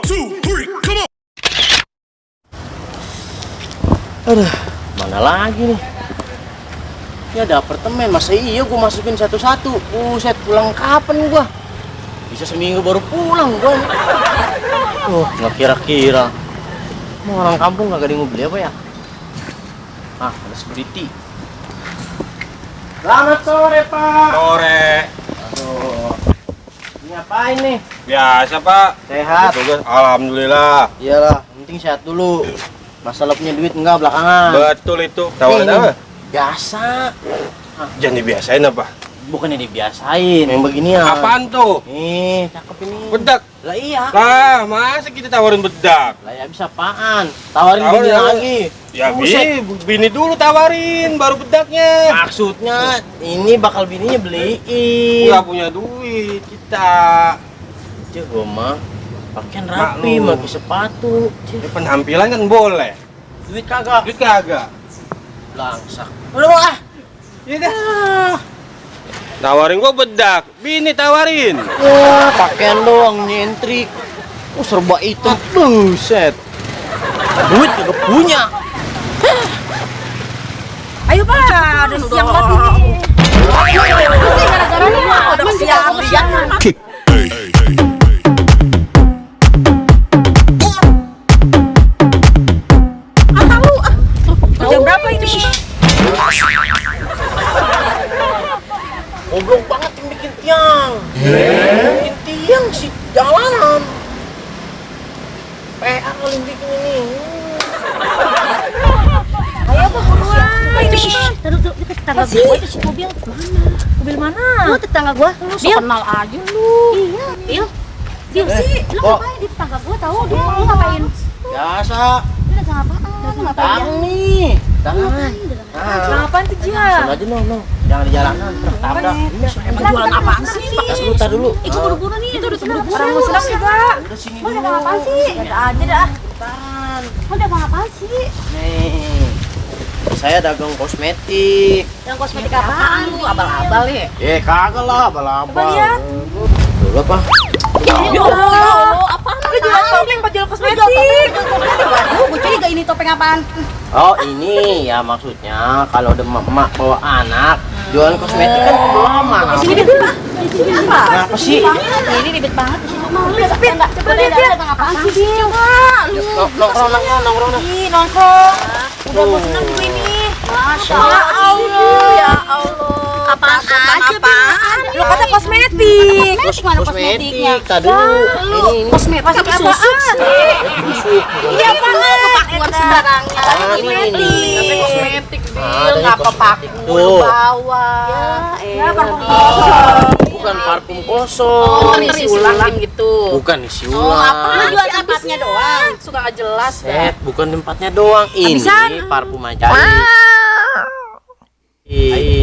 2, 3, come on. Aduh, mana lagi nih? Ini ada apartemen, masa iya gue masukin satu-satu? Buset, pulang kapan gua? Bisa seminggu baru pulang gua. Nggak kira-kira. Mau orang kampung nggak ada yang mau beli apa ya? Ah, ada security. Selamat sore, Pak. Sore. Aduh. Ini apain nih? Biasa, Pak. Sehat? Tugas, alhamdulillah. Iyalah, penting sehat dulu. Masalah punya duit enggak belakangan. Betul itu. Tawaran Ini apa? biasa. Jangan dibiasain apa? Bukannya dibiasain, yang beginian. Apaan tuh? Nih, cakep ini. Bedak. Lah iya. Lah, masa kita tawarin bedak? Lah ya bisa apaan? Tawarin Tawarin bini apa? lagi. Ya, Buset. bini dulu tawarin, baru bedaknya. Maksudnya ini bakal bininya beliin. Nggak punya duit kita. Cek gua mah pakaian rapi, Maklum. pakai sepatu. Ya, penampilan kan boleh. Duit kagak. Duit kagak. Langsak. Udah mau ah. Iya dah. Tawarin gua bedak, bini tawarin. Wah, pakaian doang nyentrik. Serba hitam. Buset. Duit kagak punya. Ayo Pak, udah siang banget ini. Ayo, sih gara-gara nih Pak, udah siang. Tahu jam berapa ini? Goblok banget yang bikin tiang. Bikin tiang sih jalanan. PA kali yang bikin ini. Ayo Pak, buruan. Itu tetangga gue itu si mobil mana? Mobil mana? Lu tetangga gue. Lu so kenal aja lu. Iya. Bil sih, lu ngapain di tetangga gue tahu dia lu ngapain? Biasa. Lu dagang apaan? Dagang nih. Dagang. Dagang apaan tuh Jia? Langsung aja no. Jangan di jalanan, tabrak. Emang jualan apaan sih? Sebentar dulu. Ikut buru-buru nih, itu udah buru-buru. Orang Muslim juga. Udah sini Mau dulu. dagang apaan sih? Ada aja dah. Tahan. Mau dagang apaan sih? Nih. Saya dagang kosmetik. Yang kosmetik apaan lu? Abal-abal ya? Kagak lah, abal-abal. Coba lihat. Dulu apa? Ya Allah, apaan lu jual topeng, jual kosmetik? Waduh, gue curiga ini topeng apaan? Oh ini ya maksudnya kalau ada emak bawa anak jualan kosmetik kan lama. Di sini apa? Di sini apa? Kenapa sih? Ini ribet banget di sini. Mau lihat enggak? Coba lihat dagang apaan sih, Bil? Nongkrong. Ih, nongkrong. Udah bosan gue ini. Masya Allah. Ya Allah. Apaan aja, apaan? Lu kata kosmetik. Kosmetik. Tadi ini Kosmetik apaan sih? Iya, apaan? Kepakuan sembarangnya. Ini. Tapi kosmetik, Bil. Ada Nggak kosmetik. kepaku Tuh. bawah. Ya, parfum Bukan parfum kosong. isi ulang gitu. Bukan isi ulang. Lu jual tempatnya doang. Suka nggak jelas. Bukan tempatnya doang. Ini Habisan. parfum aja. Iya.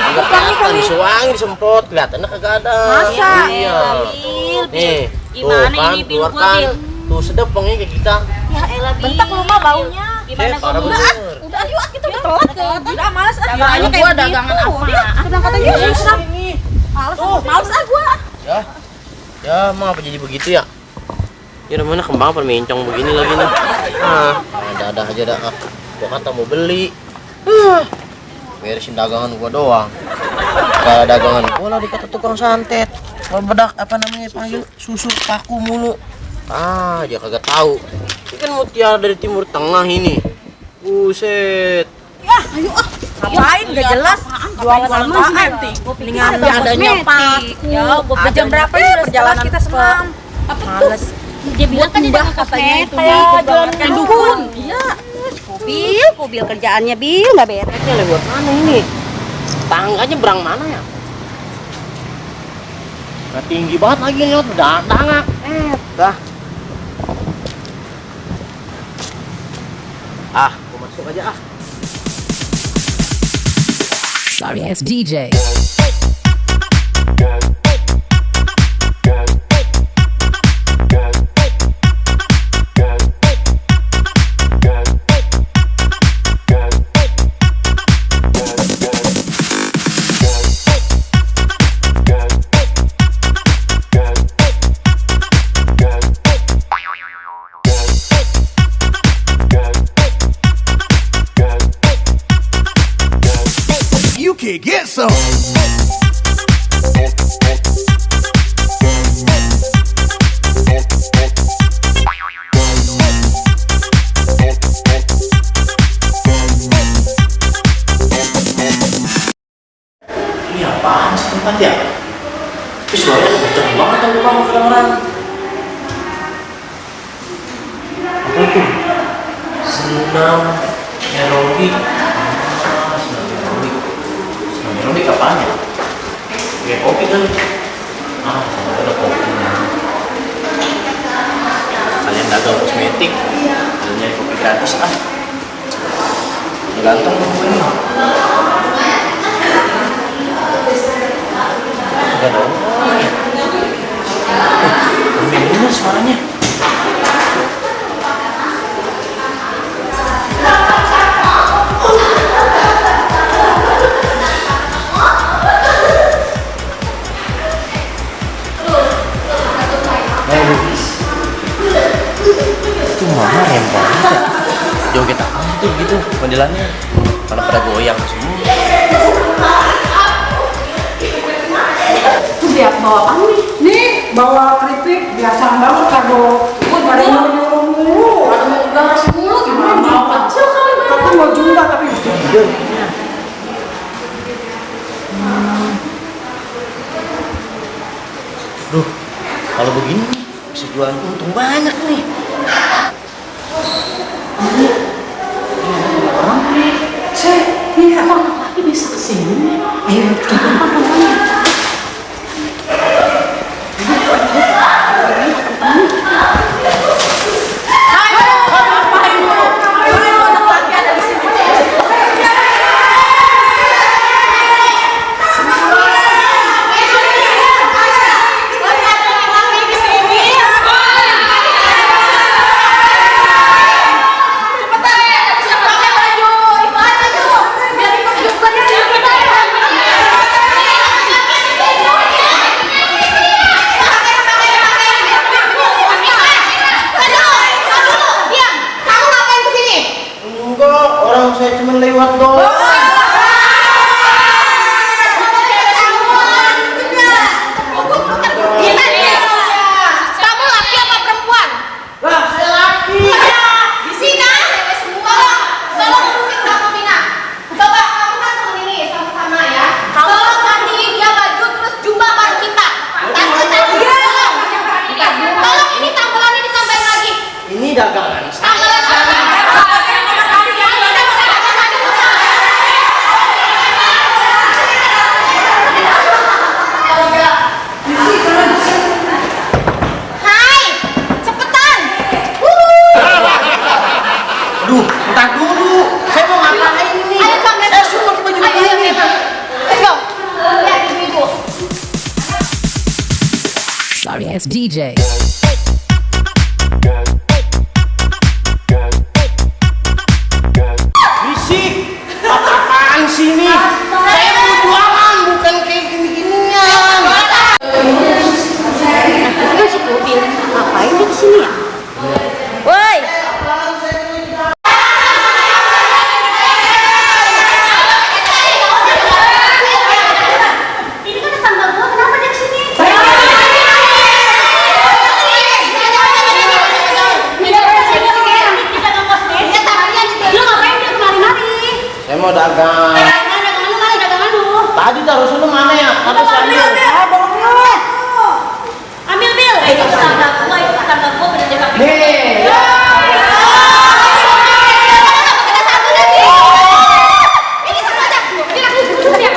Enggak kelihatan disuangin disemprot, kelihatannya kagak ada. Masa? Iya. Nih, Gimana tuh kan, ini, Bil? keluarkan. Bil? Tuh sedap wanginya kayak kita. Ya elah, bentak lu mah baunya. Gimana parah gua? bener. Udah ayo kita udah telat. Udah males ah. Dagangan gua dagangan apa? Sedangkan Iya, aja ini. males ah gua. Ya, mau apa jadi begitu ya? Ya mana kembang permincong begini lagi nih. Ada aja dah. Gua kata mau beli. Beresin dagangan gua doang. Kalau dagangan gua lah dikata tukang santet. Kalau bedak apa namanya panggil susu paku mulu. Dia kagak tahu. Ini kan mutiara dari timur tengah ini. Buset. Ya, ayo ah. Ngapain gak jelas? Jualan apaan? Mendingan adanya paku. Ya, gua jam berapa ini perjalanan kita semalam? Apa tuh? Dia bilang kan dia katanya itu jualan kain dukun. Iya. Bil kerjaannya Bil nggak beres. Ini lewat mana ini? Tangganya berang mana ya? Nah, tinggi banget lagi lewat dangak. Dah. Gua masuk aja ah. Sorry, it's DJ. get some. Ini apaan sih tempat ya? Tapi suaranya kenceng banget aku bang kedengeran. Apa itu? Senam aerobik. Senam aerobik. Senam aerobik apaan ya? Kayak kopi kali. Sama ada kopinya. Kalian dagang kosmetik, kalian nyari kopi gratis Ganteng dong ini. Gak ada orangnya. Bener suaranya. Itu mama rem banget ya. Joget apa itu gitu modelannya. Karena pada goyang semua. Lihat bawa apa nih? Nih, bawa keripik biasa banget kado. Ada nyuruh mulu. Ada mau gas mulu gimana? Mau kecil kali Bang. Tapi mau juga tapi tidur. Duh, kalau begini nih, bisa jualan untung banyak nih. Orang nih. Iya, Laki bisa kesini. ayo kita Namanya. Enggak, orang saya cuma lewat doang. Kamu laki apa perempuan? Lah, saya laki. Di sini semua. Tolong urusin sama Mina. Coba kamu kan temen ini sama-sama ya. Tolong gantiin dia baju terus jubah baru kita. Tolong ini tambelannya ditambahin lagi. Ini dagangan saya. Hai, cepetan. Duh, entar dulu. Saya mau ngapain ini? Ayo, Kang. Saya suruh pakai baju Ayo, begini. Let's go. Lihat ibu-ibu. Sorry ass DJ. Bisik. Apaan sih ini? Saya mau jualan, bukan kayak gini-ginian. Itu si mobil. Ngapain dia kesini ya? Woi. Ini kan tanggal gua, kenapa dia kesini? Lu ngapain dia kemari-mari? Saya mau dagang. Mana dagangan lu? Tadi taruh sana mana ya? Apa Ambil, ambil bil. Itu tetangga gua bener dia pakai. Nih. Ini sama aja. Ini aku dulu ya.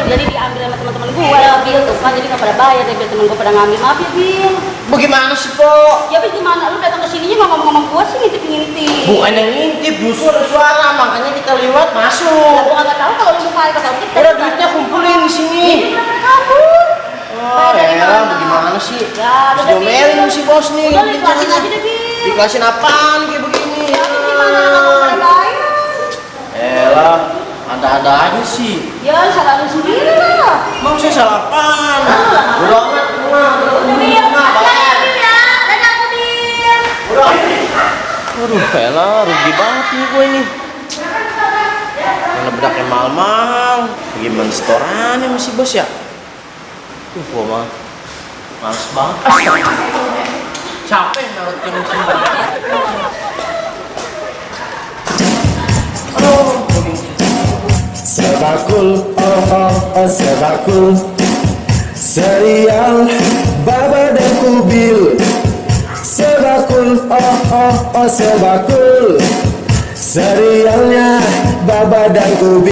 Jadi diambil sama teman-teman gua bil tuh kan, jadi nggak pada bayar deh, temen gua pada ngambil. Maaf ya bil. Bagaimana sih, Po? Ya bil gimana, lu datang ke sininya ngomong-ngomong gua sih ngintip-ngintip. Bukan yang ngintip, justru ada suara, makanya kita lewat Lah, masuk. gua nggak tahu kalau lu mau kali kasih kita. Udah duitnya kumpulin di sini. Ini kenapa kabur? Oh, elah, bagaimana sih? Ya, Terus udah diomelin Bil. si bos nih. Udah, ikhlasin aja deh, Bil. Dikelasin apaan kayak begini? Ya, Bil, gimana lah kamu pada bayar? Ya, ada-ada aja sih. Ya, salah lu sendiri lah. Emang saya salah apaan? Udah amat, Aduh, elah, rugi banget nih gue ini. Mana bedaknya mahal-mahal. Gimana setorannya masih bos ya? Gue mah males banget. Capek naruh ke musim. Sebakul, sebakul, serial Baba dan Kubil. Sebakul, sebakul, serialnya Baba dan Kubil.